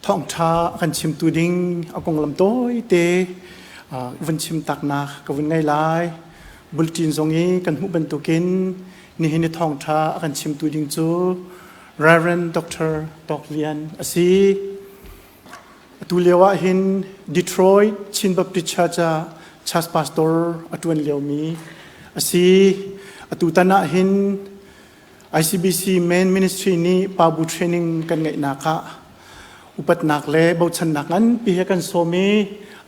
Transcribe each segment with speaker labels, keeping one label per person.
Speaker 1: Thawngṭha a kan chimtu ding a konglam tawite vun chim taknak ka vun ngei lai. Bulletin zong i kan hmuh bantukin nihin i thawngṭha a kan chimtu ding cu Reverend Dr. Tawk Lian a si. Atu lio ah hin Detroit Chin Baptist Church ah church pastor a ṭuan liomi a si. Atu tan ah hin ICBC Main Ministry nih Pabu training kan ngeihnak ah upatnak le bochannak nganpi he kan sawm i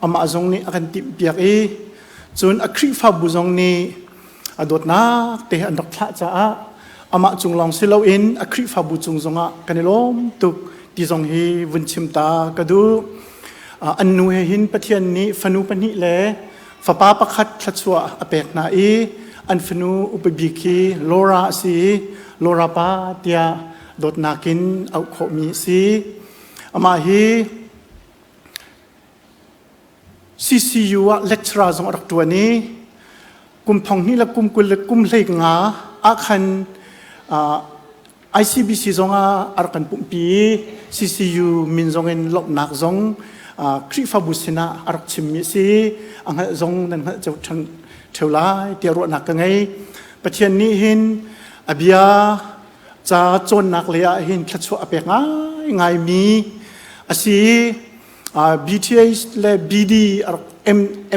Speaker 1: amah zong nih a kan timhpiak i cun a Khrihfabu zong nih a dawtnak te an rak thlah caah amah cung lawng si loin a Khrihfabu cung zongah kan i lawm tuk ti zong hi vun chim ta ka duh. An nu he hin Pathian nih fanu pahnih le Fapa pakhat thluachuah a pek hna i an fanu upa bik hi Laura a si i Laura pa tiah dawtnak in auh khawhmi a si. Amah hi CCU ah lecturer zong a rak ṭuan i kum thong hnih le kum 20 le kum 15 ah khan ICBC zongah a rak kan pumhpi i CCU min zongin lawmhnak zong Khrihfabu sinah a rak chimmi a si. A hngalh zong nan hngalh cio ṭheo lai tiah ruahnak ka ngei. Pathian nih hin a bia ca cawnnak lei ah hin thluachuah a pek ngaingaimi a si. BTH le BD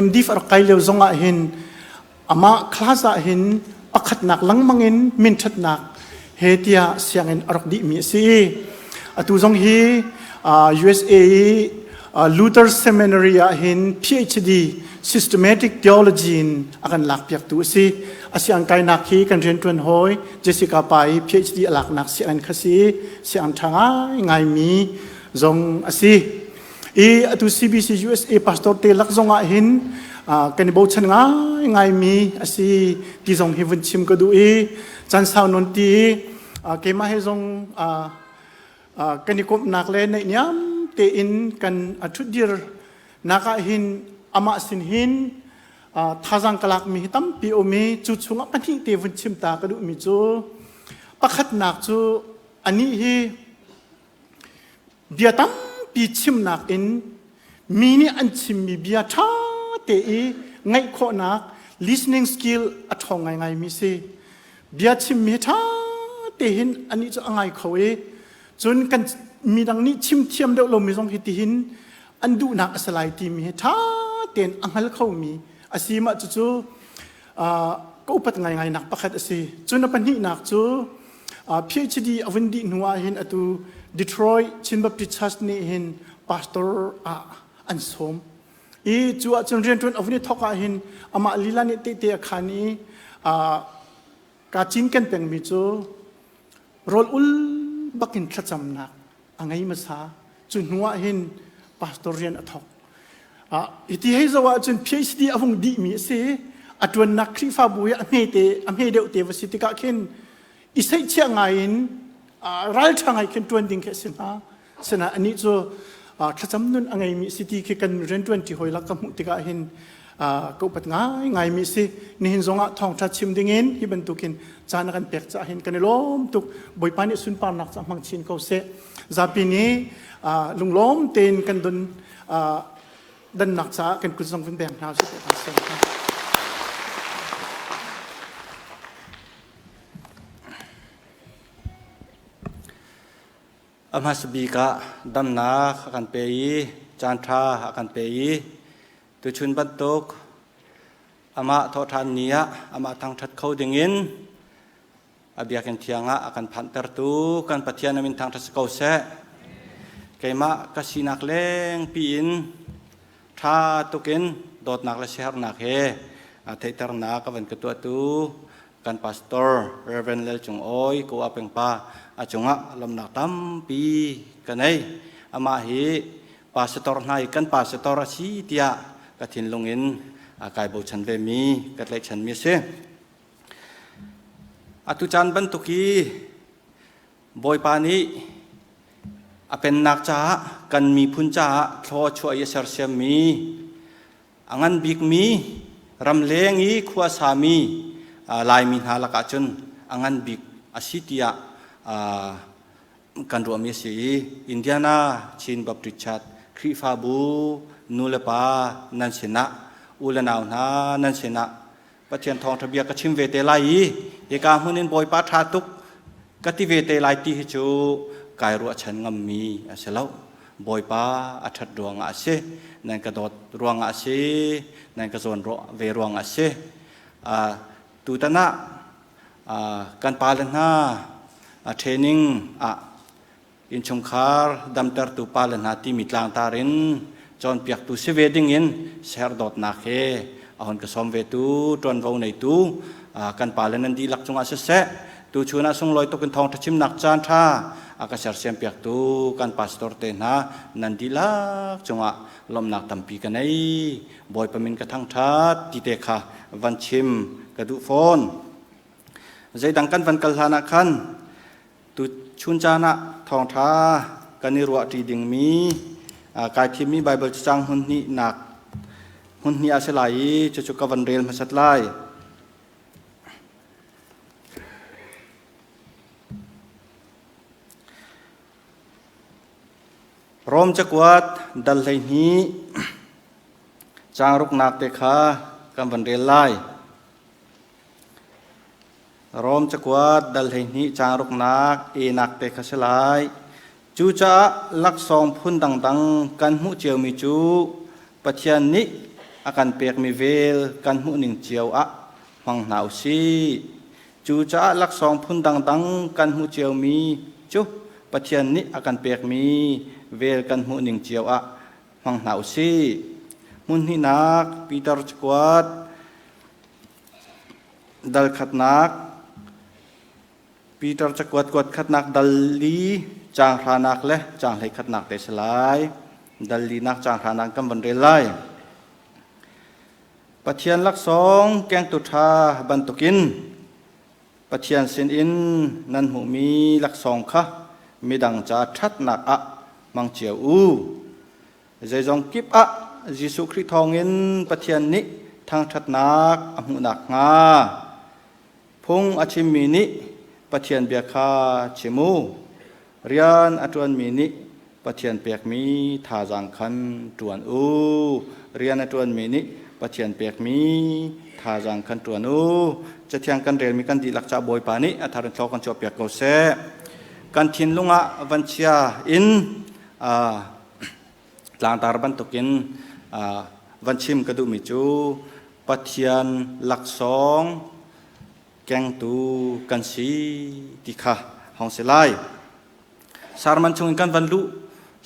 Speaker 1: MD a rak kai lio zongah hin Amah class ah hin pakhatnak lengmang in minṭhatnak he tiah sianginn a rak dihmi a si. Atu zong hi USA i Luther Seminary ah hin PhD Systematic Theology in a kan lakpiaktu a si. A siang kainak hi kan rianṭuan hawi Jessica pa i PhD a laknak sianginn kha si. Siang ṭha ngaingaimi zong a si. I atu CBC USA pastor te lak zong ah hin kan i bochan ngai ngaimi a si ti zong hi vun chim ka duh i chan sau non ti keimah he zong kan i komhnak le naihniam tein kan ṭhutdir nak ah hin amah sin hin thazang ka lakmi hi tampi um i cu chungah pahnih te vun chim ta ka duhmi cu pakhatnak cu anih hi Bia tampi chimnak in mi nih an chimmi bia ṭha te i ngaih khawhnak listening skill a ṭhawng ngaingaimi si. Bia chimmi ṭha te hin anih cu a ngai kho i cun kan midang nih chim thiam deuh lomi zong hi tihin an duhnak a si lai timi hi ṭha tein a hngal khomi a si. Mah cucu ka upat ngaingai nak pakhat a si. Cun a pahnihnak cu PhD a vun dih hnu ah hin atu Detroit Chin Baptist Church nih hin pastor ah an sawm. I cu ahcun rianṭuan a vun i thawk ah hin amah lila nih tehte a khan i ka cinken pengmi cu rawl ul bakin thlacamnak a ngei hmasa. Cu hnu ah hin pastor rian a thawk. Hiti hei zoh ahcun PhD a vung dihmi a si. A ṭuannak Khrihfabu hi a hmete a hme deuh te va si tikah khin i seihchiah ngai in ralṭha ngai khin ṭuan ding khi a si hnga. Sinain anih cu thlacam nun a ngeimi si ti khi kan rianṭuan ṭi hawi lak ka hmuh tikah hin ka upat ngaingaimi a si. Nihin zongah thawngṭha chim dingin hi bantukin caan a kan pek caah hin kan i lawm tuk. Bawipa nih sunparnak ca hmang chin ko seh. Zapi nih lunglawm tein kan don dannak caah kan kut zong vun beng hna usih.
Speaker 2: A hmasa bik ah damnak a kan pe i caanṭha a kan pe i tuchun bantuk amah thawhṭhan ni ah amah thangṭhat kho dingin a biakinn thiang ah a kan phanhtertu kan Pathian a min thangṭhat si ko seh. Keimah ka sinak lengpi in ṭha tukin dawtnak le siaherhnak he theihternak a van ka tuahtu kan pastor Reverend Lel Cung Awi ko a pengpa a cungah lawmnak tampi ka nei. Amah hi pastor hna i kan pastor a si tiah ka thinlung in kai bochan ve mi ka tlaihchan mi a si. Atu caan bantuk hi Bawipa nih a pennak caah kan miphun caah thlaw a chuah i a sersiammi a ngan bikmi ramleng i khua sami Laimi hna lakah cun a ngan bik a si tiah. kan ruahmi a si i Indiana Chin Baptist Church Khrihfabu nu le pa nan sinah u le nau hna nan sinah Pathian thawngṭha bia ka chim ve te lai i hika hmun in Bawipa ṭha tuk ka ti ve te lai ti hi cu kai ruahchan ngammi a si lo. Bawipa a ṭhat ruangah a si, nan ka dawt ruangah a si, nan ka zawn ve ruangah a si. Tutan ah kan pale hna training ah innchungkhar damtertu pale hna timi tlangtar in cawnpiaktu si ve dingin ser dawtnak he a hon ka sawm vetu ṭuanvo neitu kan pale nan dihlak cungah siseh tuchun ah sunglawi tuk in thawngṭha chimnak caan ṭha a ka sersiam piaktu kan pastor te hna nan dihlak cungah lawmhnak tampi ka nei. Bawipa min ka thangṭhat ti te kha van chim ka duh fawn. Zeidang kan van kal hlan ah khan tu chun caan ah thawngṭha kan i ruahṭi dingmi kai thimmi Baibal cacang hmun hnihnak hmun hnih a si lai i cucu ka van rel hmasat lai. Rom cakuat dal 12 caang ruknak te kha kan van rel lai. Rom cakuat dal 12 caang ruknak enak te kha si lai. Cucaah laksawng phun dangdang kan hmuh ciomi cu Pathian nih a kan pekmi vel kan hmuhning cio ah hmang hna u sih. Cucaah laksawng phun dangdang kan hmuh ciomi cu Pathian nih a kan pekmi vel kan hmuhning cio ah hmang hna u sih. Hmun hnihnak Peter cakuat dal khatnak Peter cakuat kuat khatnak dal li caang hranak le caang hlei khatnak te si lai. Dal linak caang hranak kan van rel lai. Pathian laksawng kengtu ṭha bantukin Pathian sinin nan hmuhmi laksawng kha midang ca ṭhatnak ah hmang cio u. Zeizong kip ah Jesuh Khrih thawngin Pathian nih thangṭhatnak a hmuh nakhnga phung a chimmi nih Pathian bia kha chim u. Rian a ṭuanmi nih Pathian pekmi thazaang khan ṭuan u. Rian a ṭuanmi nih Pathian pekmi thazaang khan ṭuan u. Cathiang kan relmi kan dihlak ca Bawipa nih a thar in thlaw kan chuahpiak ko seh. Kan thinlung ah van chia in tlangtar bantukin van chim ka duhmi cu Pathian laksawng kengtu kan si ti kha hong si lai. Sarman chungin kan van luh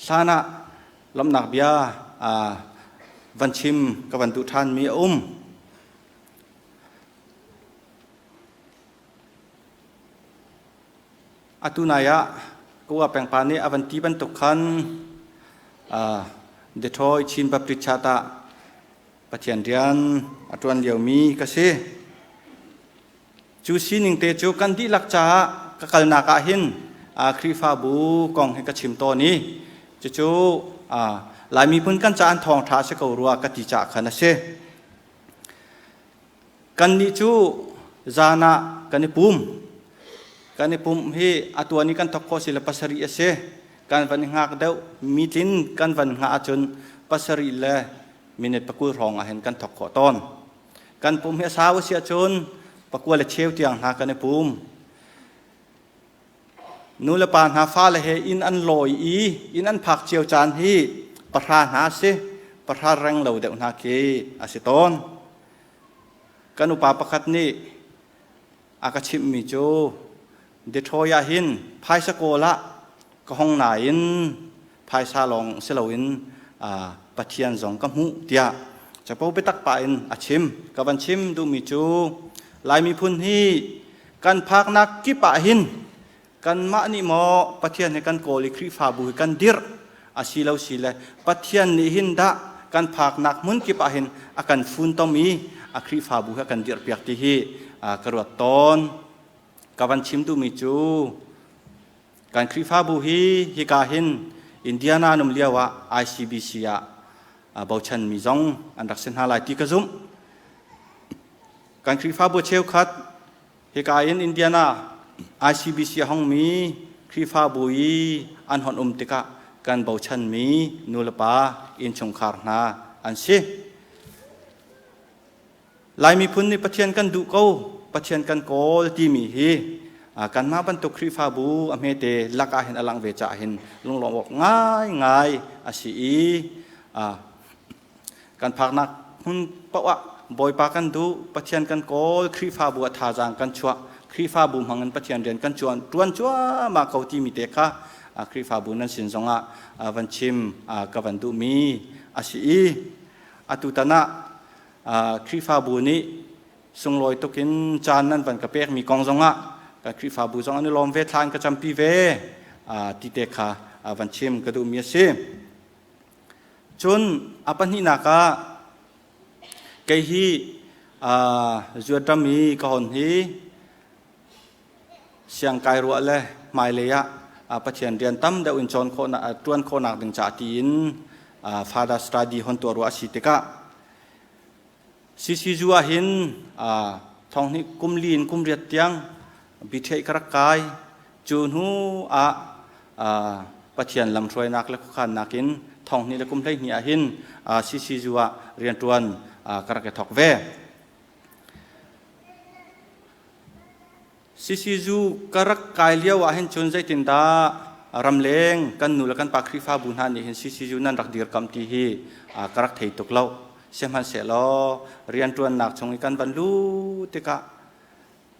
Speaker 2: hlan ah lawmhnak bia van chim ka van duh ṭhanmi a um. Atu nai ah Kawa pengpa nih a van ti bantuk khan Detroit Chin Baptist Church ah Pathian rian a ṭuan liomi ka si. Cu sining te cu kan dihlak caah ka kalnak ah hin Khrihfabu kong hi ka chim tawn i cucu Lai miphun kan caah an thawngṭha a si ko rua ka ti caah khan a si. Kannih cu zan ah kan i pum. Kan i pumh hi a tuan i kan thawk khawh si le pasarih a si. Kan van i hngak deuh mitlin kan van hngah ahcun pasarih le minute pakul hrawng ah hin kan thawk khawh tawn. Kan pum hi a sau a si ahcun pakua le cheu tiang hna kan i pum. Nu le pa hna fale he inn an lawi i inn an phak cio caan hi pahra hna a si. Pahra reng lo deuh hna khi a si tawn. Kan upa pakhat nih a ka chimhmi cu Detroit ah hin phaisa kawl ah ka hong nain phaisa lawng si loin Pathian zong ka hmuh tiah capo biatak pah in a chim. Ka van chim duhmi cu Lai miphun hi kan phaknak kip ah hin kanmah nih maw Pathian hi kan kawl i Khrihfabu hi kan dirh a si lo si le Pathian nih hin dah kan phaknak hmun kip ah hin a kan funtom i a Khrihfabu hi a kan dirhpiak ti hi ka ruat tawn. Ka van chim duhmi cu kan Khrihfabu hi hika hin Indiana an um lio ah ICBC ah bochanmi zong an rak si hna lai ti ka zumh. Kan Khrihfabu cheukhat hika in Indiana ICBC a hongmi Khrihfabu i an hon um tikah kan bochanmi nulepa innchungkhar hna an si. Lai miphun nih Pathian kan duh ko, Pathian kan kawl timi hi kanmah bantuk Khrihfabu a hmete lakah hin a lang ve caah hin lunglawm awk ngaingai a si i kan phaknak hmun paoh ah Bawipa kan duh, Pathian kan kawl, Khrihfabu ah thazaang kan chuah, Khrihfabu hmangin Pathian rian kan ṭuan ṭuan cuahmah ko timi te kha Khrihfabu nan sin zongah van chim ka van duhmi a si i atutan ah Khrihfabu nih sunglawi tuk in caan nan van ka pekmi kong zongah kan Khrihfabu zong an i lawm ve, thla an ka campi ve ti te kha van chim ka duhmi a si. Cun a pahnihnak ah kei hi zuatram i ka hon hi siangkai ruah le hmailei ah Pathian rian tam deuh in cawn khawhnak ṭuan khawhnak ding caah tiin Father study hon tuah ruah a si tikah CCU ah hin thonghnih kum li in kum riat tiang bitheih ka rak kai. Cu hnu ah Pathian lamhruainak le khuakhannak in thonghnih le kum 12 ah hin CCU ah rianṭuan ka rak i thawk ve. CCU ka rak kai lio ah hin cun zeitindah ramleng kan nu le kan pa Khrihfabu hna nih hin CCU nan rak dirkamh ti hi ka rak thei tuk lo. Sihmanhsehlaw rianṭuannak chung i kan van luh tikah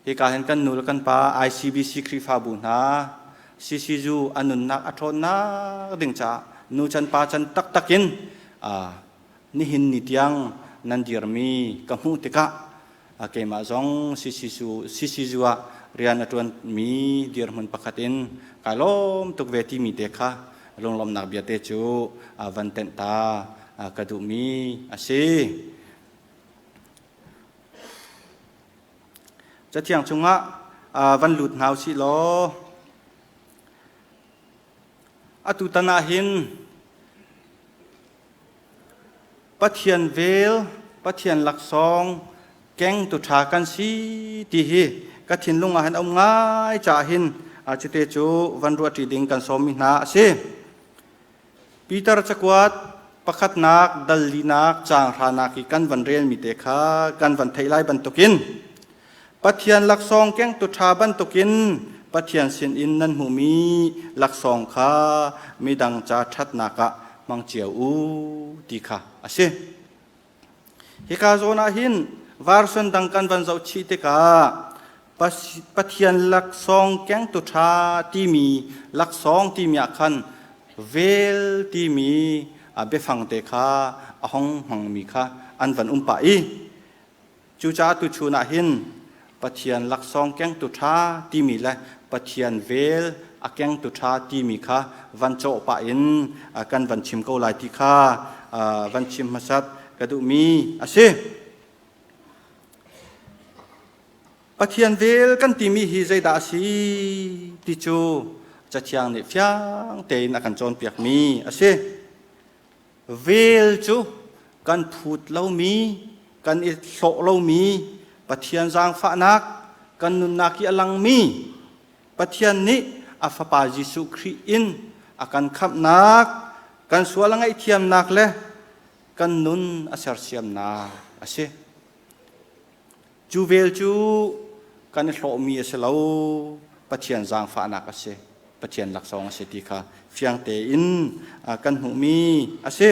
Speaker 2: hika hin kan nu le kan pa ICBC Khrihfabu hna CCU a nunnak a ṭhawnnak ding caah nu can pa can taktak in nihin ni tiang nan dirmi ka hmuh tikah keimah zong CCU ah rian a ṭuanmi dirhmun pakhat in kai lawm tuk ve timi te kha lunglawmhnak biate cu van tenh ta ka duhmi a si. Cathiang chungah van lut hna usih law atu tan ah hin Pathian vel, Pathian laksawng kengtu ṭha kan si ti hi ka thinlung ah hin a um ngai caah hin cute cu van ruahṭi ding kan sawmmi hna a si. Peter cakuat pakhatnak dal linak caang hranak i kan van relmi te kha kan van theih lai bantukin Pathian laksawng kengtu ṭha bantukin Pathian sinin nan hmuhmi laksawng kha midang ca ṭhatnak ah hmang cio u ti kha a si. Hika zawn ah hin version dang kan van zoh chih tikah Pathian laksawng kengtu ṭha timi laksawng timi ah khan vel timi biafang te kha a hong hmangmi kha an van um pah i Cucaah tuchun ah hin Pathian laksawng kengtu ṭha timi le Pathian vel a kengtu ṭha timi kha van cawh pah in kan van chim ko lai ti kha van chim hmasat ka duhmi a si. Pathian vel kan timi hi zeidah a si ti cu Cathiang nih fiang tein a kan cawnpiakmi a si. Vel cu kan phut lomi, kan i hlawh lomi Pathian zaangfahnak kan nunnak i a langmi Pathian nih a Fapa Jesuh Khrih in a kan khamhnak, kan sual a ngaihthiamnak le kan nun a sersiamnak a si. Cu vel cu kan i hlawhmi a si lo, Pathian zaangfahnak a si, Pathian laksawng a si ti kha fiang tein kan hmuhmi a si.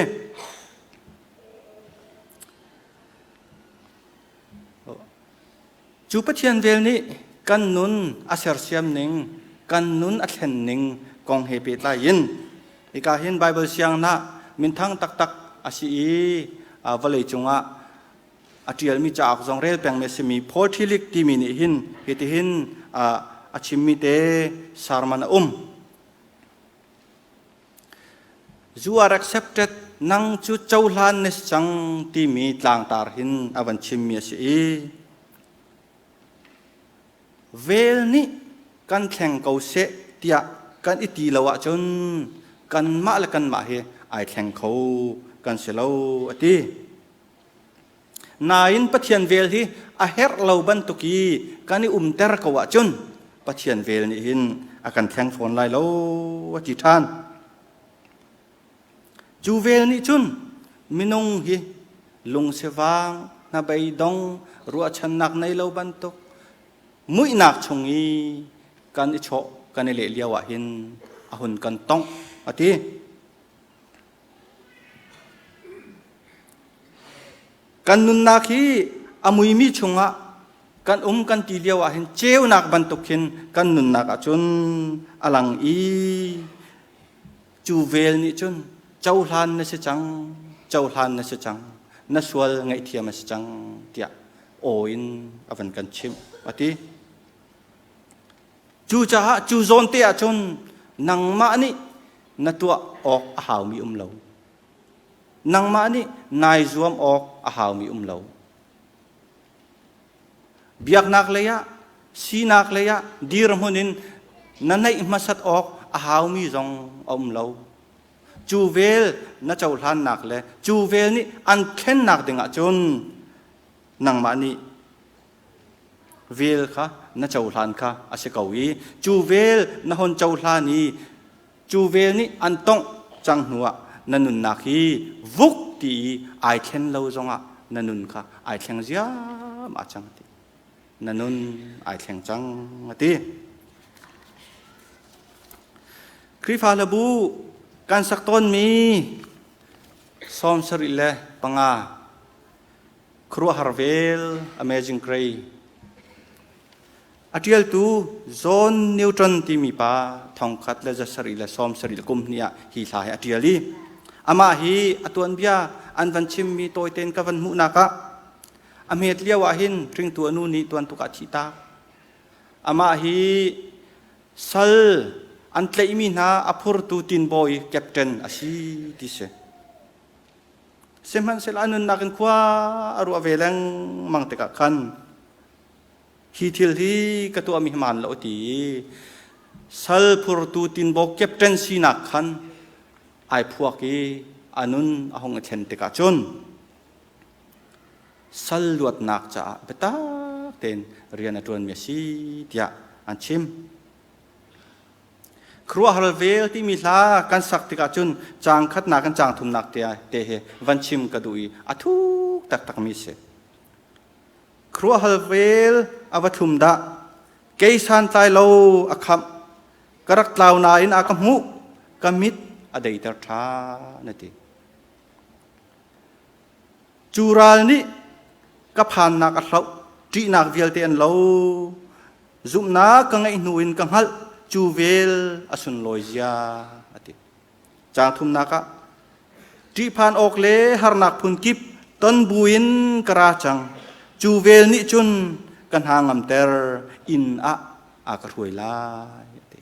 Speaker 2: Cu Pathian vel nih kan nun a sersiam ning, kan nun a thlen ning kong he pehtlai in hika hin Baibal siangnak minthang taktak a si i vawlei cungah a ṭialmi cauk zong rel pengmi a simi Paul Tillich timi nih hin hitihin a chimmi te sermon a um. You are accepted nang cu cohlan na si cang timi tlangtar hin a van chimmi a si i vel nih kan thleng ko seh tiah kan i ti lo ahcun kanmah le kanmah hi ai thleng kho kan si lo a ti. Nain Pathian vel hi a herh lo bantuk i kan i umter ko ahcun. Pathian vel nih hin a kan thleng fawn lai lo a ti ṭhan. Cu vel nih cun minung hi lungsivang, hnabeidong, ruahchannak nei lo bantuk muihnak chung i kan i chawh kan i leh lio ah hin a hun kan tongh a ti. Kan nunnak hi a muimi chungah kan um kan ti lio ah hin ceunak bantuk hin kan nunnak ahcun a lang i cu vel nih cun cohlan na si cang, cohlan na si cang, na sual ngaihthiam a si cang tiah aw in a van kan chimh a ti. Cucaah cu zawn te ahcun nangmah nih na tuah awk a haumi um lo. Nangmah nih nai zuam awk a haumi um lo. Biaknak lei ah, sinak lei ah dirhmun in na neih hmasat awk a haumi zong a um lo. Cu vel na cohlannak le cu vel nih an thlennak ding ahcun nangmah nih vel kha na cohlan kha a si ko i cu vel na hon cohlan i Cu vel nih an tongh cang hnuah na nunnak hi vuk ti i ai thlen lo zongah na nun kha ai thleng ziahmah cang ti. Na nun ai thleng cang a ti. Khrihfa hlabu kan sak tawnmi 75 khuaruahhar vel Amazing Grace A ṭialtu John Newton timi pa 1770 ah hi hla hi a ṭial i amah hi a tuanbia an van chimmi tawitein ka van hmuhnak ah a hmet lio ah hin hringtu a nu nih tuan tuk ah a thihtak. Amah hi sal an tlaihmi hna a phurtu tinbawi captain a si ti si. Sihmanhsehlaw a nunnak in khua a ruah ve lengmang tikah khan Hi thil hi ka tuahmi hmaan lo ti i sal phurtu tinbaw captain sinak khan ai phuak i a nun a hung i thlen tikah cun sal luatnak caah biatak tein rian a ṭuanmi a si tiah an chim. Khuaruahhar vel timi hla kan sak tikah cun caang khatnak in caang thumnak te he van chim ka duh i a thuk taktakmi a si. Khuaruahhal vel a va thlum dah! Kei santlai lo a khamh. Ka rak tlau nain a ka hmuh. Ka mit a deiter ṭhan a ti. Cu ral nih ka phannak a hloh, ṭihnak vialte an lo. Zumhnak ka ngeih hnu in ka hngalh, cu vel a sunlawi zia a ti. Caang thumnak ah ṭihphan awk le harnak phunkip ton buin ka ra cang. Cu vel nih cun ka hna ngamter inn ah a ka hruai lai a ti.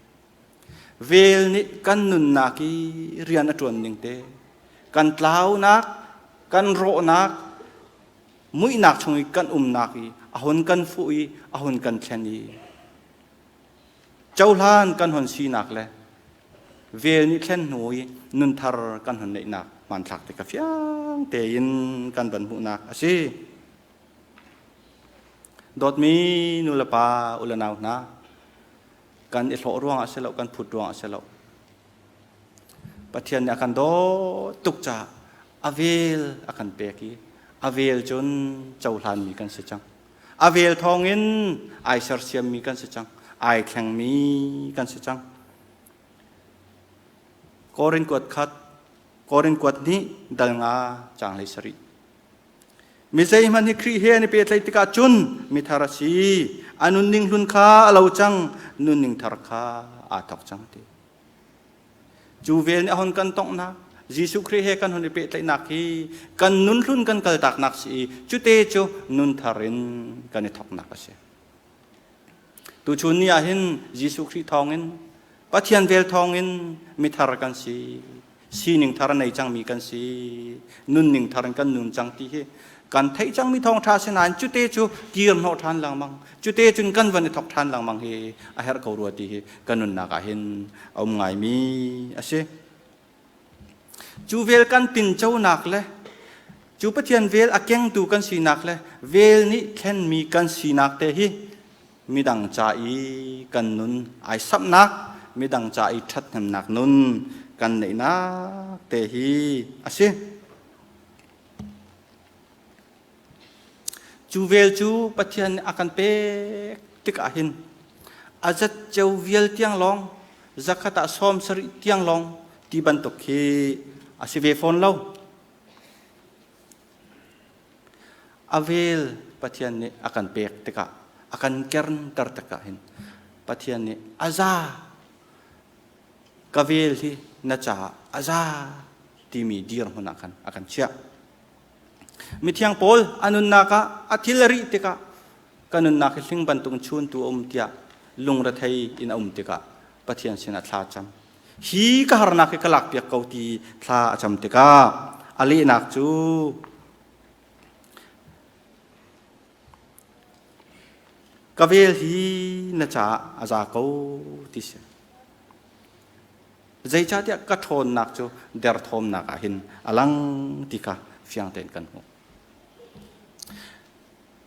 Speaker 2: Vel nih kan nunnak i rian a ṭuan ning te, kan tlaunak, kan rawhnak, muihnak chung i kan umnak i a hun kan fuh i a hun kan thlen i cohlan kan hon sinak le vel nih thlen hnu i nunthar kan hon neihnak hmanthlak te ka fiang tein kan van hmuhnak a si. Dawtmi nu le pa u le nau hna, kan i hlawh ruangah si lo, kan phut ruangah si lo. Pathian nih a kan dawt tuk caah a vel a kan pek i a vel cun cohlanmi kan si cang. A vel thawngin ai sersiammi kan si cang. Ai thlengmi kan si cang. Korin kuat khat, Korin kuat hnih, dal nga, caang hlei sarih. Mi zeihmanh hi Khrih he an i pehtlaih tikah cun mithar a si. A nunning hlun kha a lo cang, nunning thar kha aa thawk cang ti. Cu vel nih a hon kan tonghnak, Jesuh Khrih he kan hon i pehtlaihnak hi kan nun hlun kan kaltaknak si i cute cu nun thar in kan i thawknak a si. Tuchun ni ah hin Jesuh Khrih thawngin Pathian vel thawngin mithar kan si, sining thar a nei cangmi kan si, nunning thar in kan nun cang ti hi kan theih cangmi thawngṭha si nain cute cu kir hnawh ṭhan lengmang, cute cun kan van i thawk ṭhan lengmang hi a herh ko rua ti hi kan nunnak ah hin a um ngaimi a si. Cu vel kan tinconak le cu Pathian vel a kengtu kan sinak le vel nih thlenmi kan sinak te hi. Midang ca i kan nun ai samhnak, midang ca i ṭhathnemnak nun kan neihnak te hi a si. Cu vel cu Pathian nih a kan pek tikah hin a zat ceu vial tiang lawng zakhat ah 70 tiang lawng ti bantuk khi a si ve fawn lo. A vel Pathian nih a kan pek tikah a kan kernter tikah hin Pathian nih a za ka vel hi na caah a za timi dirhmun ah khan a kan chiah. Mithiang Paul a nunnak ah a thil a rih tikah ka nunnak hi hling bantuk chuntu a um tiah lungrethei in a um tikah Pathian sinah thla a cam. Hi ka harnak hi ka lakpiak ko ti thla a cam tikah a lehnak cu ka vel hi na caah a za ko ti si. Zeicahtiah ka ṭhawnnak cu derthawmnak ah hin a lang ti kha fiang tein kan hmuh.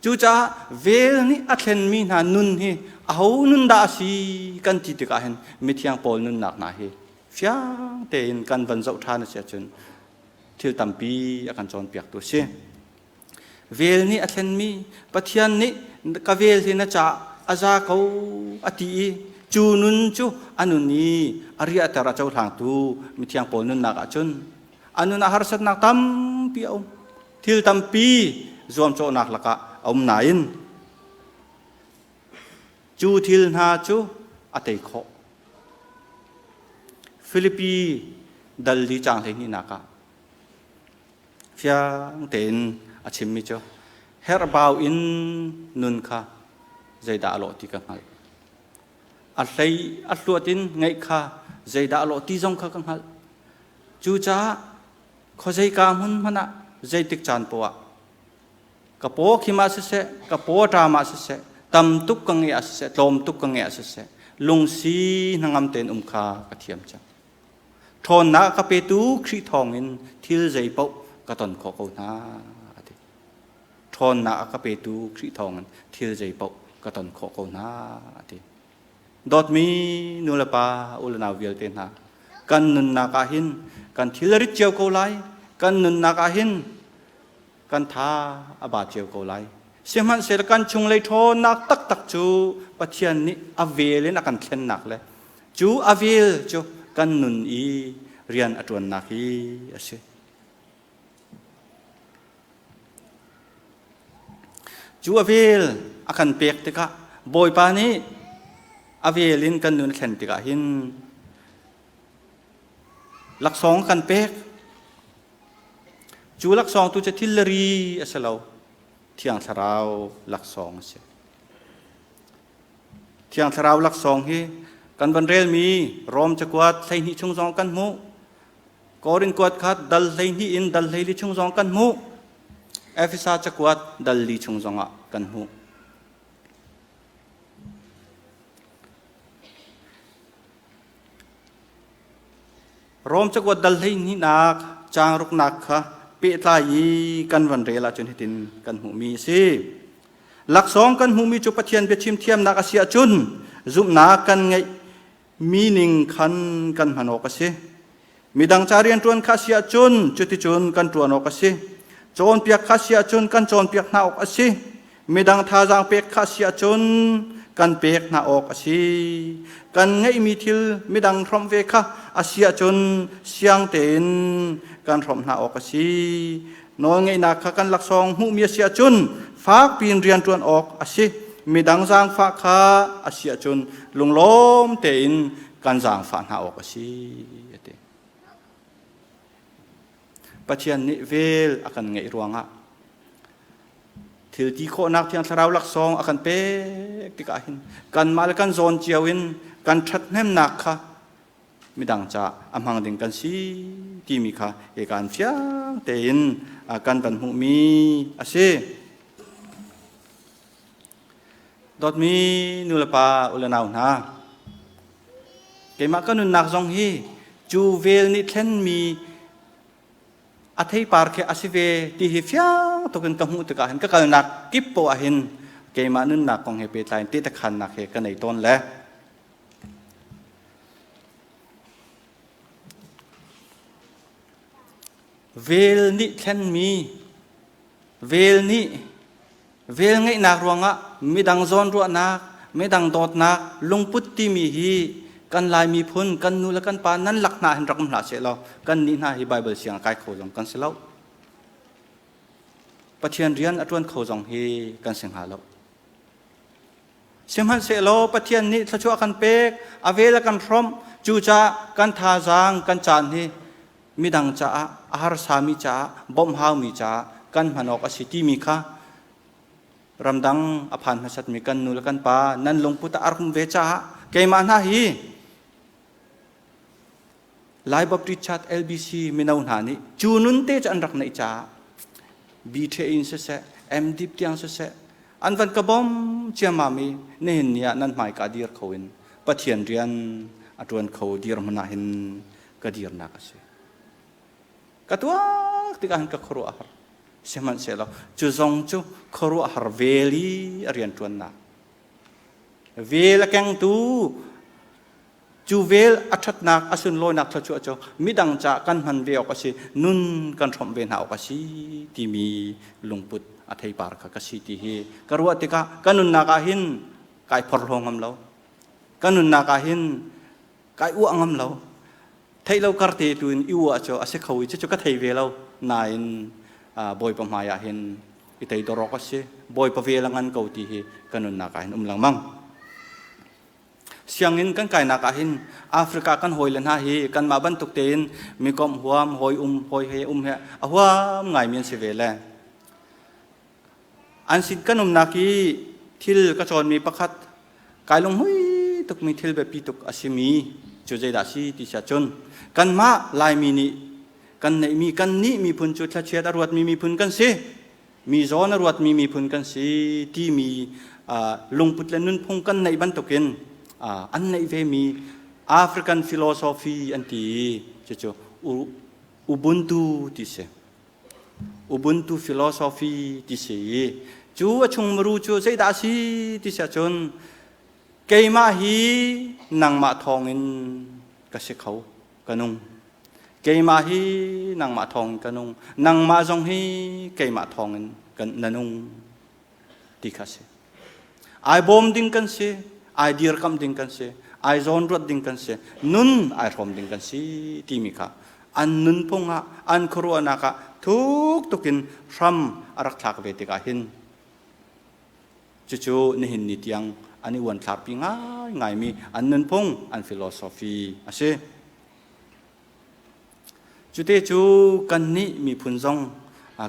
Speaker 2: Cucaah vel nih a thlenmi hna nun hi aho nun dah a si kan ti tikah hin mithiang Paul nunnak hna hi fiang tein kan van zoh ṭhan a si ahcun thil tampi a kan cawnpiaktu a si. Vel nih a thlenmi Pathian nih ka vel hi na caah a za ko a ti i cu nun cu a nun i a riahter a cohlangtu mithiang Paul nunnak ahcun a nun ah harsatnak tampi a um. Thil tampi zuamcawhnak lakah a um nain cu thil hna cu a tei khawh. Filipi dal li caang 12nak ah Fiang tein a chimmi cu herhbau in nun kha zeidah a lawh ti ka hngalh. A hlei a hluat in ngeih kha zeidah a lawh ti zong kha ka hngalh. Cucaah khuazeika hmun hmanh ah zeitik caan poah ah ka paw khim ah siseh, ka paw ṭam ah siseh, tam tuk ka ngeih ah siseh, tlawm tuk ka ngeih ah siseh, lungsi hnangam tein um kha ka thiam cang. Ṭhawnnak a ka petu Khrih thawngin thil zeipaoh ka ton khawh ko hna a ti. Ṭhawnnak a ka petu Khrih thawngin thil zeipaoh ka ton khawh ko hna a ti. Dawtmi nu le pa, u le nau vialte hna, kan nunnak ah hin kan thil a rit cio ko lai. Kan nunnak ah hin kan tha a ba cio ko lai. Sihmanhsehlaw kan chunglei ṭhawnnak taktak cu Pathian nih a vel in a kan thlennak le cu a vel cu kan nun i rian a ṭuannak hi a si. Cu a vel a kan pek tikah Bawipa nih a vel in kan nun a thlen tikah hin laksawng kan pek. Cu laksawng tu cu thil le ri a si lo, Thiang Thlarau laksawng a si. Thiang Thlarau laksawng hi kan van relmi Rom cakuat 12 chung zong kan hmuh. Korin kuat kha dal 12 in dal 14 chung zong kan hmuh. Efesa cakuat dal li chung zongah kan hmuh. Rom cakuat dal 12nak caang ruknak kha pehtlai i kan van rel ahcun hitin kan hmuhmi a si. Laksawng kan hmuhmi cu Pathian biachim thiamnak a si ahcun zumhnak kan ngeih mi ning khan kan hman awk a si. Midang ca rianṭuan kha a si ahcun cuticun kan ṭuan awk a si. Cawnpiak kha a si ahcun kan cawnpiak hna awk a si. Midang thazaang pek kha a si ahcun kan pek hna awk a si. Kan ngeihmi thil midang hrawmh ve kha a si ahcun siang tein kan hrawmh hna awk a si. Nawlngeihnak kha kan laksawng hmuhmi a si ahcun fakpi in rian ṭuan awk a si. Midang zaangfah kha a si ahcun lunglawm tein kan zaangfah hna awk a si. A ti. Pathian nih vel a kan ngeih ruangah thil ti khawhnak thiang thlarau laksawng a kan pek tikah hin kanmah le kan zawn cio in kan ṭhathnemnak kha midang ca a hmang ding kan si timi kha hika an fiang tein kan van hmuhmi a si. Dawtmi nulepa ulenau hna, keimah ka nunnak zong hi cu vel nih thlenmi a theipar khi a si ve ti hi fiang tuk in ka hmuh tikah hin ka kalnak kip poah hin keimah. Keimah nunnak kong he pehtlai in tehtekhannak he ka nei tawn le Vel nih thlenmi vel nih vel ngeihnak ruangah midang zawnruahnak, midang dawtnak lungput timi hi kan Lai miphun kan nu le kan pa nan lak hna hin rak um hlah seh law kan nih hna hi Bible siang a kai kho zong kan si lo. Pathian rian a ṭuan kho zong hi kan si hnga lo. Sihmanhsehlaw Pathian nih thluachuah kan pek, a vel a kan hrawmh, cucaah kan thazaang kan caan hi midang caah, a harsami caah, bawmh haumi caah kan hman awk a si timi kha ramdang a phan hmasatmi kan nu le kan pa nan lungput ah a rak um ve caah keimah hna hi Lai Baptist Church LBC mino hna nih cu nun te cu an rak neih caah BTA in siseh, MDip tiang siseh, an van ka bawm ciammam i nihin ni ah nan hmai ka dir kho in Pathian rian a ṭuan kho dirhmun ah hin ka dirnak a si. Ka tuak tikah hin ka khuaruah a har. Sihmanhsehlaw cu zong cu khuaruahhar vel i a rian ṭuannak. Vel a kengtu Cu vel a ṭhatnak, a sunlawinak thluachuah cu midang caah kan hman ve awk a si, nun kan hrawmh ve hna awk a si timi lungput a theipar kha ka si ti hi ka ruah tikah ka nunnak ah hin kai phorhlaw ngam lo. Ka nunnak ah hin kai uah ngam lo. Theih lo kar te tu in i uah cu a si kho i cucu ka thei ve lo. Nain Bawipa hmai ah hin i teidor awk a si. Bawipa vel a ngan ko ti hi ka nunnak ah hin um lengmang. Sianginn kan kainak ah hin Africa kan hawile hna hi kanmah bantuk tein mikomh huam, hawi um, hawi he um he a huam ngaimi an si ve le. An sin kan umnak i thil ka cawnmi pakhat kai lunghmui tukmi thil biapi tuk a simi cu zeidah si ti siah cun kanmah Laimi nih kan neihmi kan nih miphun cu thlachiat a ruatmi miphun kan si. Mi zawn a ruatmi miphun kan si timi lungput le nunphung kan neih bantukin an neih vemi African philosophy an ti i cucu Ubuntu ti si. Ubuntu philosophy ti si i cu a chung muru cu zeidah a si ti si ahcun keimah hi nangmah thawngin ka si kho ka nung. Keimah hi nangmah thawngin ka nung, nangmah zong hi keimah thawngin kan na nung ti kha si. Ai bawm ding kan si, ai dirkamh ding kan si, ai zawnruat ding kan si, nun ai hrawm ding kan si timi kha an nunphung ah, an khuaruahnak ah thuk tukin hram a rak thlak ve tikah hin Cucu nihin ni tiang an i uanthlarpi ngaingaimi an nunphung, an philosophy a si. Cute cu kannih miphun zong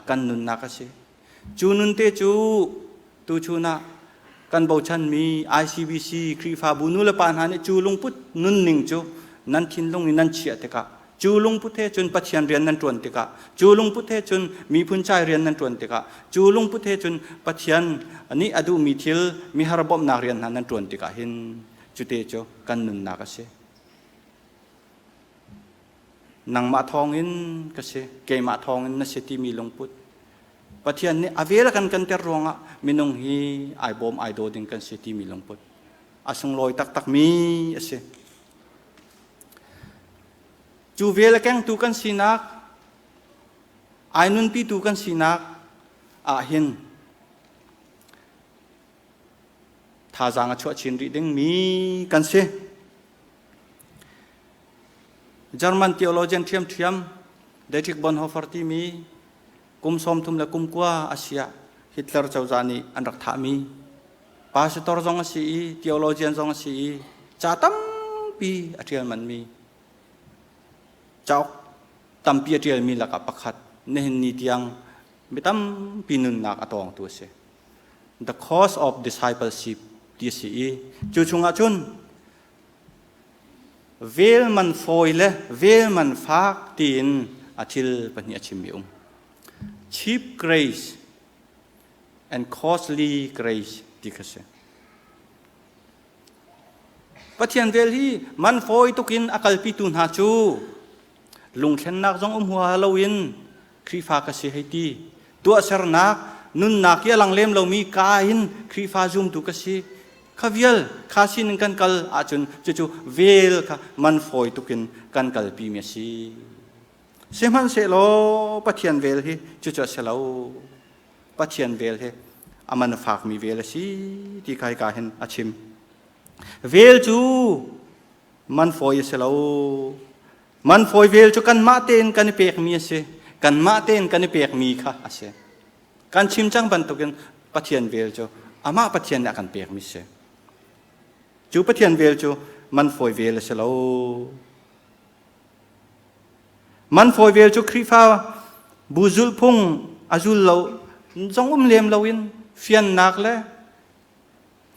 Speaker 2: kan nunnak a si. Cu nun te cu tuchun ah kan bochanmi ICBC Khrihfabu nu le pa hna nih cu lungput nunning cu nan thinlung in nan chiah tikah Cu lungput he cun Pathian rian nan ṭuan tikah, cu lungput he cun miphun cai rian nan ṭuan tikah, cu lungput he cun Pathian nih a duhmi thil mihar bawmhnak rian hna nan ṭuan tikah hin cute cu kan nunnak a si. Nangmah thawngin ka si, keimah thawngin na si timi lungput. Pathian nih a vel a kan kanter ruangah minung hi ai bawm ai daw ding kan si timi lungput. A sunglawi taktakmi a si. Cu vel a kengtu kan sinak, ai nunpitu kan sinak ah hin thazaang a chuah chin rih dingmi kan si. German theologian ṭhiamṭhiam Dietrich Bonhoeffer timi kum 30 le kum kua a si ah Hitler cozah nih an rak thahmi pastor zong a si i theologian zong a si i ca tampi a ṭial manmi cauk tampi a ṭialmi lakah pakhat nihin ni tiang mi tampi nunnak a tawngtu a si. The Cost of Discipleship ti a si i cu chungah cun vel man fawi le vel man fak tiin a thil pahnih a chimmi um. Cheap grace and costly grace ti kha si. Pathian vel hi man fawi tukin a kalpitu hna cu lungthlennak zong um hua loin Khrihfa ka si hei ti tuahsernak nunnak i a lang lem lomi ka in Khrihfa zumtu ka si. Kha vial kha sining kan kal ahcun cucu vel kha man fawi tukin kan kalpi mi a si. Sihmanhsehlaw Pathian vel hi cucu a si lo. Pathian vel hi a man a fakmi vel a si ti kha hika hin a chim. Vel cu man fawi a si lo. Man fawi vel cu kanmah tein kan i pekmi a si. Kanmah tein kan i pekmi kha a si. Kan chim cang bantukin Pathian vel cu amah Pathian nih a kan pekmi si. Cu Pathian vel cu man fawi vel a si lo. Man fawi vel cu Khrihfa bu zulhphung a zul lo zong um lem loin fiannak le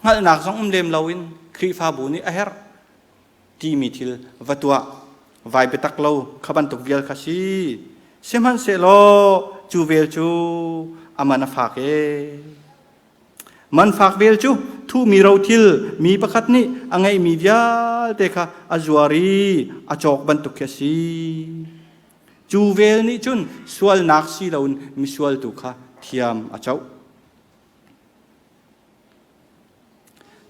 Speaker 2: hngalhnak zong um lem loin Khrihfabu nih a herh timi thil va tuah vai biatak lo kha bantuk vial kha si. Sihmanhsehlaw cu vel cu a man a fak ee. Man fak vel cu thuhmi rothil mi pakhat nih a ngeihmi vialte kha a zuar i a cawk bantuk khi a si. Cu vel nih cun sualnak si loin misual tu kha thiam a coh.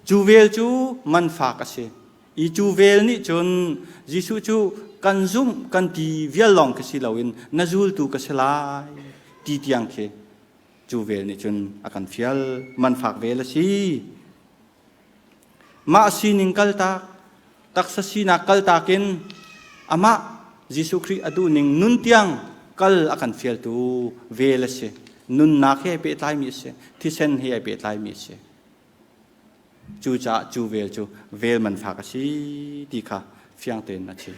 Speaker 2: Cu vel cu man fak a si. I cu vel nih cun Jesuh cu kan zumh kan ti vial lawng khi si loin na zultu ka si lai ti tiang khi Cu vel nih cun a kan fial. Man fak vel a si. Mah sining kaltak, taksa sinak kaltak in amah Jesuh Khrih a duhning nun tiang kal a kan fialtu vel a si. Nunnak he ai pehtlaimi a si. Thisen he ai pehtlaimi a si. Cucaah cu vel cu vel man fak a si ti kha fiang tein a chim.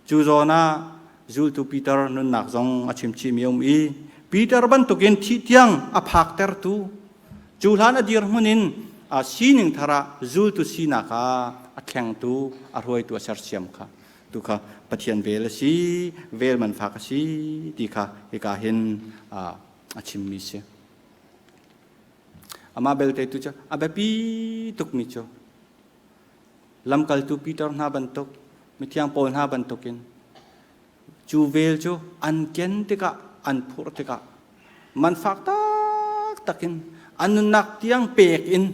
Speaker 2: Cu zawn ah zultu Peter nunnak zong a chimchihmi a um i Peter bantukin thih tiang a phaktertu cu hlan a dirhmun in a sining thar ah zultu sinak ah a thlengtu a hruaitu a sersiam kha tu kha Pathian vel a si vel man fak a si ti kha hika hin a chimmi si. Amah belte tu cu a biapi tukmi cu Lamkaltu Peter hna bantuk, mithiang Paul hna bantukin cu vel cu an ken tikah, an phurh tikah man fak taktak in an nunnak tiang pek in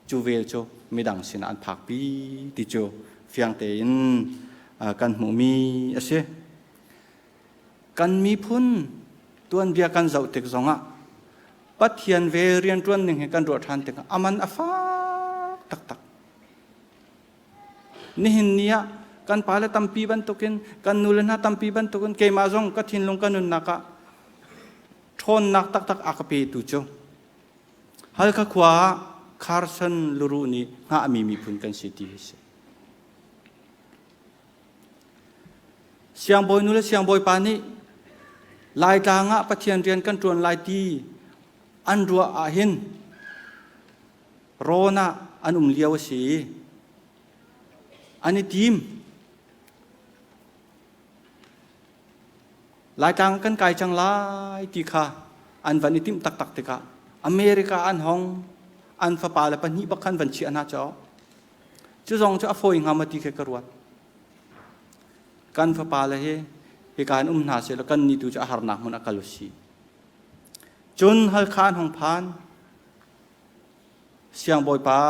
Speaker 2: cu vel cu midang sinah an phakpi ti cu fiang tein kan hmuhmi a si. Kan miphun tuanbia kan zoh tik zongah Pathian vel rianṭuan ning hi kan ruah ṭhan tikah a man a fak taktak. Nihin ni ah kan pale tampi bantukin kan nule hna tampi bantukin keimah zong ka thinlung ka nunnak ah ṭhawnnak taktak a ka petu cu Halkha khua ah Carson Luru nih hngahmi miphun kan si ti hi si. Siangbawi nu le siangbawi pa nih Laitlang ah Pathian rian kan ṭuan lai ti an ruah ahhin rawn ah an um lio a si i an i tim. Laitlang kan kai cang lai ti kha an van i timh taktak tikah America an hong an fapa le pahnih bak khan van chiah hna caw. Cu zong cu a fawi hnga maw ti khi ka ruat. Kan fapa le hi hika in um hna sehlaw kan nih tu cu a harnak hmun a kal u si. Cun Halkha an hung phan. Siangbawipa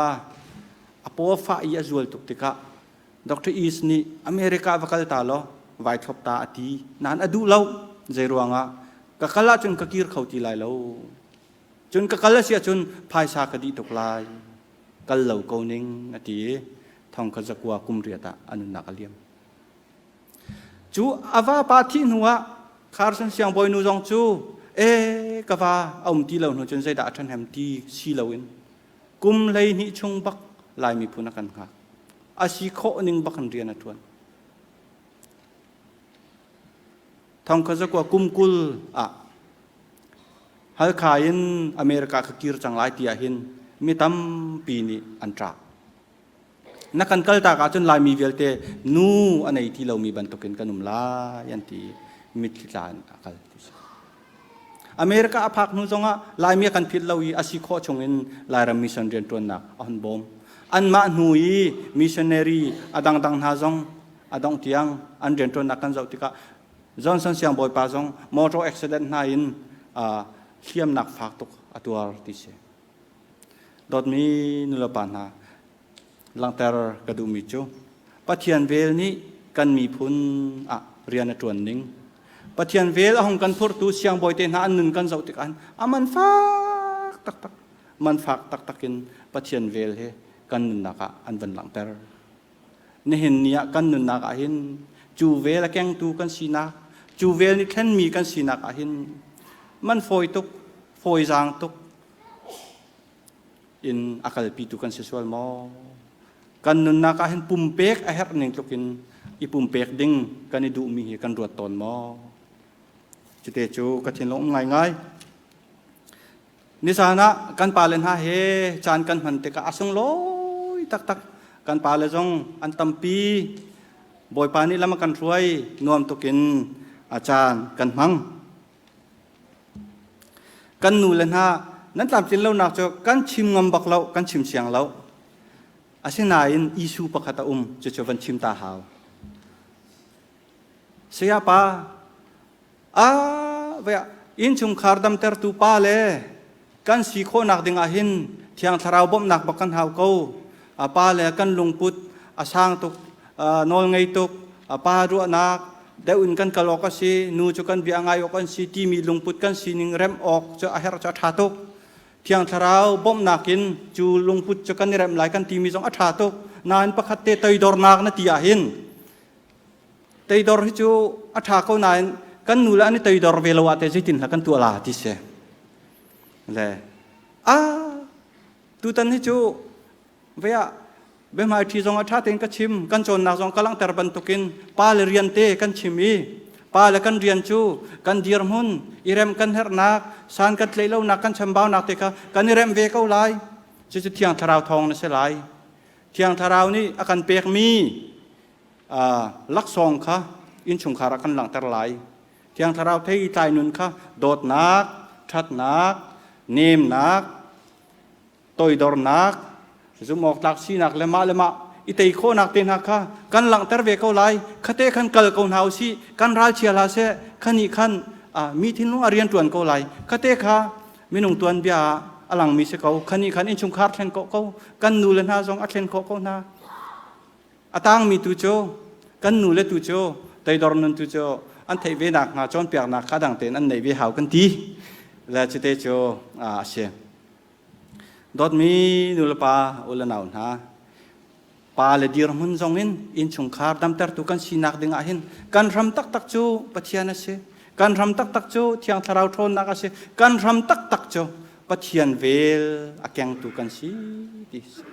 Speaker 2: a paw fah i a zual tuk tikah Dr. East nih America va kal ta law vai thlop ta a ti. Nain a duh lo. Zei ruangah ka kal ahcun ka kir kho ti lai lo. Cun ka kal a si ahcun phaisa ka dih tuk lai. Kal lo ko ning a ti i thong kha zakua kum riat ah a nunnak a liam. Cu a vapa thih hnu ah Carson siangbawi nu zong cu e ka va a um ti lo hnu cun zeidah a ṭhahnem ti si loin kum 12 chung bak Lai miphun a kan hngak. A si khawh ning bak in rian a ṭuan. Thong kha zakua kum 20 ah Halkha in America ka kir cang lai ti ahhin mi tampi nih an ṭah. Na kan kaltak ahcun Laimi vialte nu a nei ti lomi bantukin kan um lai an ti mitthli tla in a kal ti si. America a phak hnu zongah Laimi a kan philh lo i a si khawh chungin Lairam mission rianṭuannak a hun bawm. Anmah hnu i missionary a dangdang hna zong a dongh tiang an rianṭuannak kan zoh tikah Johnson siangbawipa zong motor accident hna in. hliamnak fak tuk a tuar ti si. Dawtmi nulepa hna, langhter ka duhmi cu Pathian vel nih kan miphun ah rian a ṭuan ning. Pathian vel a hung kan phurtu siangbawi te hna an nun kan zoh tikah a man fak taktak man fak taktak in Pathian vel he kan nunnak ah an van langhter. Nihin ni ah kan nunnak ah hin cu vel a kengtu kan sinak, cu vel nih thlenmi kan sinak ah hin man fawi tuk, fawi zaang tuk in a kalpitu kan si sual maw? Kan nunnak ah hin pumpek a herh ning tluk in i pumpek ding kan i duhmi hi kan ruat tawn maw? Cute cu ka thinlung um ngaingai. Nizan ah kan pale hna he caan kan hman tikah a sunglawi taktak. Kan pale zong an tampi. Bawipa nih lam a kan hruai nuam tukin a caan kan hmang. Kan nu le hna nan tlamtlin lonak cu kan chim ngam bak lo, kan chim siang lo. Asinain issue pakhat a um, cucu van chim ta hau. Sayapa, ah, vea, innchungkhar damtertu pa le kan si khawhnak ding ah hin Thiang Thlarau bawmhnak bak kan hau ko. A pa le kan lungput a sang tuk, nawl ngei tuk, a pa ruahnak deuh in kan kal awk a si, nu cu kan bia ngai awk an si timi lungput kan sining remh awk cu a herh cu a ṭha tuk. Thiang Thlarau bawmhnak in cu lungput cu kan i remh lai kan timi zong a ṭha tuk. Nain pakhat te toidornak na ti ah hin Teidor hi cu a ṭha ko nain kan nu le an i teidor ve lo ah teh zeitin hla kan tuah la ti si. Le a tutan hi cu ve ah biahmai ṭhi zong a ṭha tein ka chim kan cawnnak zong ka langhter bantukin pa le rian te kan chim i pa le kan rian cu kan dirhmun i rem kan herhnak san kan tlaih lonak kan chambaunak te kha kan i remh ve ko lai cucu thiang thlarau thawng na si lai thiang thlarau nih a kan pekmi laksawng kha innchungkhar ah kan langhter lai. Thiang Thlarau thei tlai nun kha dawtnak, ṭhatnak, nemnak, toidornak, zumhawktlak sinak le mah le mah i tei khawhnak te hna kha kan langhter ve ko lai. Khate khan kal ko hna usih, kan ralchia hlah seh, khani khan mi thinlung a rian ṭuan ko lai. Khate kha minung tuanbia ah a langmi si ko. Khani khan innchungkhar thlen khawh ko, kan nu le hna zong a thlen khawh ko hna. A tangmi tu cu kan nu le tu cu toidor nun tu cu an theih ve nakhnga cawnpiaknak kha dang tein an neih ve hau kan ti. Le cute cu a si. Dawtmi nu le pa u le nau hna, pa le dirhmun zong in innchungkhar damtertu kan sinak ding ah hin kan hram taktak cu Pathian a si. Kan hram taktak cu Thiang Thlarau ṭhawnnak a si. Kan hram taktak cu Pathian vel a kengtu kan si ti si.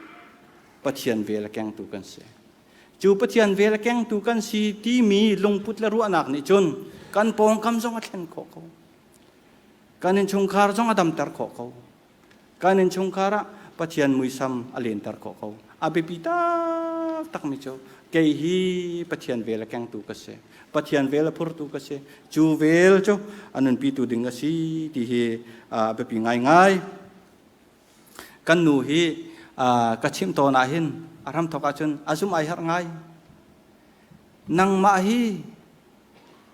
Speaker 2: Pathian vel a kengtu kan si. Cu Pathian vel a kengtu kan si timi lungput le ruahnak nih cun kan pawngkam zong a thlen khawh ko. Kan innchungkhar zong a damter khawh ko. Kan innchungkhar ah Pathian muisam a lenter khawh ko. A biapi taktakmi cu kei hi Pathian vel a kengtu ka si. Pathian vel a phurtu ka si. Cu vel cu a nunpitu ding a si ti hi a biapi ngaingai. Kan nu hi ka chimh tawn ah hin a hramthawk ahcun a zum ai harh ngai. Nangmah hi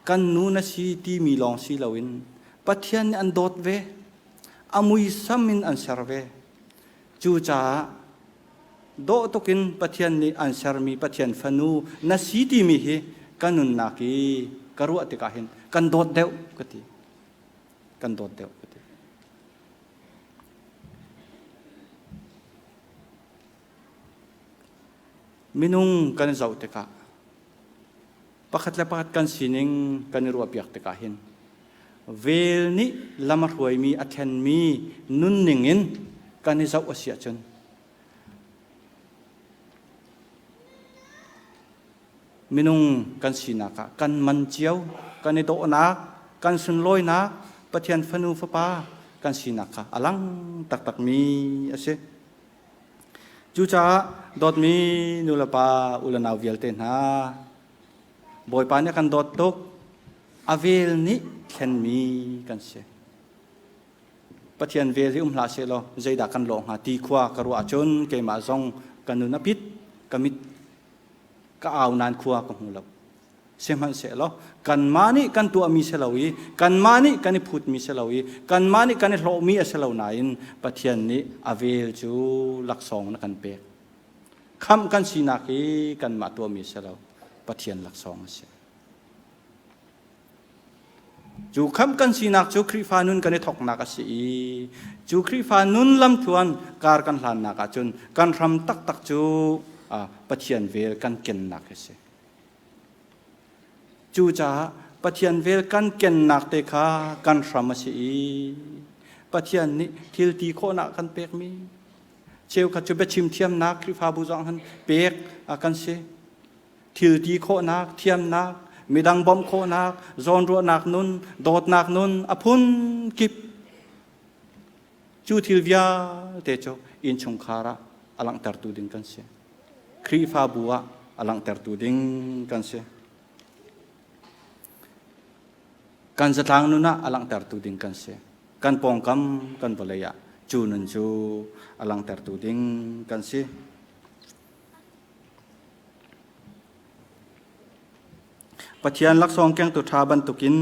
Speaker 2: kan nu na si timi lawng si loin Pathian nih an dawt ve, a muisam in an ser ve. Cucaah dawh tukin Pathian nih an sermi Pathian fanu na si timi hi ka nunnak i ka ruah tikah hin kan dawt deuh ka ti. Kan dawt deuh ka ti. Minung kan zoh tikah pakhat le pakhat kan sining kan i ruahpiak tikah hin vel nih lam a hruaimi a thlenmi nunning in kan i zoh a si ahcun Minung kan sinak ah kan man cio, kan i dawhnak, kan sunlawinak, Pathian fanu fapa kan sinak kha a lang taktakmi a si. Cucaah dawtmi nulepa u le nau vialte hna, Bawipa nih a kan dawt tuk, a vel nih thlenmi kan si. Pathian vel hi um hlah sehlaw zeidah kan lawh hnga ti khua ka ruah ahcun keimah zong ka nun a pit, ka mit ka au nain khua ka hmu lo. Sihmanhsehlaw kanmah nih kan tuahmi si lo i kanmah nih kan i phutmi si lo i kanmah nih kan i hlawhmi a si lo nain Pathian nih a vel cu laksawng na kan pek. Khamh kan sinak hi kanmah tuahmi si lo, Pathian laksawng a si. Cu khamh kan sinak cu Khrihfa nun kan i thawknak a si i cu Khrihfa nun lamtluan kar kan hlannak ahcun kan hram taktak cu Pathian vel kan kennak hi a si. Cucaah Pathian vel kan kennak te kha kan hram a si i Pathian nih thil ti khawhnak kan pekmi cheukhat cu biachim thiamnak Khrihfabu zong han pek kan si. Thil ti khawhnak, thiamnak, midang bawmh khawhnak, zawnruahnak nun, dawtnak nun a phun kip cu thil vialte cu innchungkhar ah a langhtertu ding kan si. Khrihfabu ah a langhtertu ding kan si. Kan zatlang nun ah a langhtertu ding kan si. Kan pawngkam kan vawlei ah cu nun cu a langhtertu ding kan si. Pathian laksawng kengtu ṭha bantukin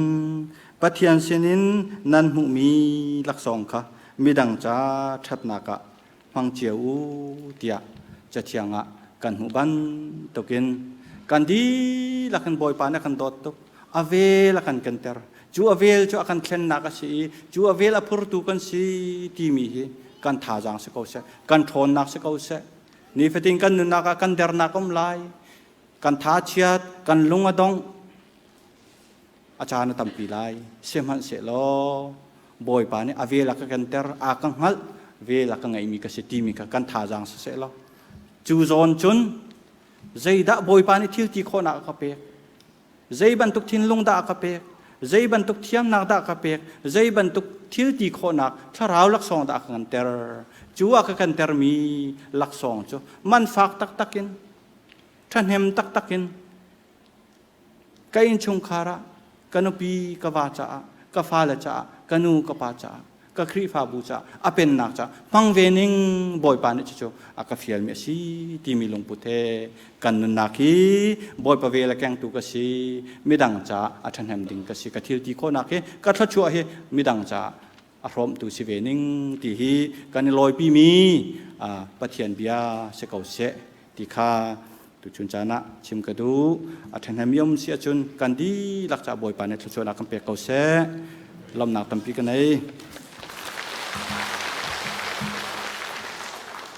Speaker 2: Pathian sinin nan hmuhmi laksawng kha midang ca ṭhatnak ah hmang cio u tiah Cathiang ah kan hmuh bantukin kan dihlak in Bawipa nih a kan dawt tuk. A vel a kan kenter. Cu a vel cu a kan thlennak a si i cu a vel a phurtu kan si timi hi kan thazaang si ko seh, kan ṭhawnnak si ko seh. Nifatin kan nunnak ah kan dernak um lai, kan tha chiat, kan lung a dongh, a caan a tampi lai. Sihmanhsehlaw Bawipa nih a vel a ka kenter, a ka hngalh, vel a ka ngeihmi ka si timi kha kan thazaang siseh law cu zawn cun zeidah Bawipa nih thil ti khawhnak a ka pek? Zei bantuk thinlung dah a ka pek? Zei bantuk thiamnak dah a ka pek? Zei bantuk thil ti khawhnak thlarau laksawng dah a ka nganter? Cu a ka kantermi laksawng cu man fak taktak in, ṭhahnem taktak in ka innchungkhar ah ka nupi ka va caah, ka fale caah, ka nu ka pa caah, ka Khrihfabu caah, a pennak caah hmang ve ning Bawipa nih cucu a ka fialmi a si timi lungput he kan nunnak hi Bawipa vel a kengtu ka si, midang caah a ṭhahnem ding ka si, ka thil ti khawhnak hi, ka thluachuah hi midang caah a hrawmtu si ve ning ti hi kan i lawipimi Pathian bia si ko seh ti kha tuchun caan ah chim ka duh. A ṭhahnem um si ahcun kan dihlak caah Bawipa nih thluachuahnak kan pek ko seh. Lawmhnak tampi ka nei.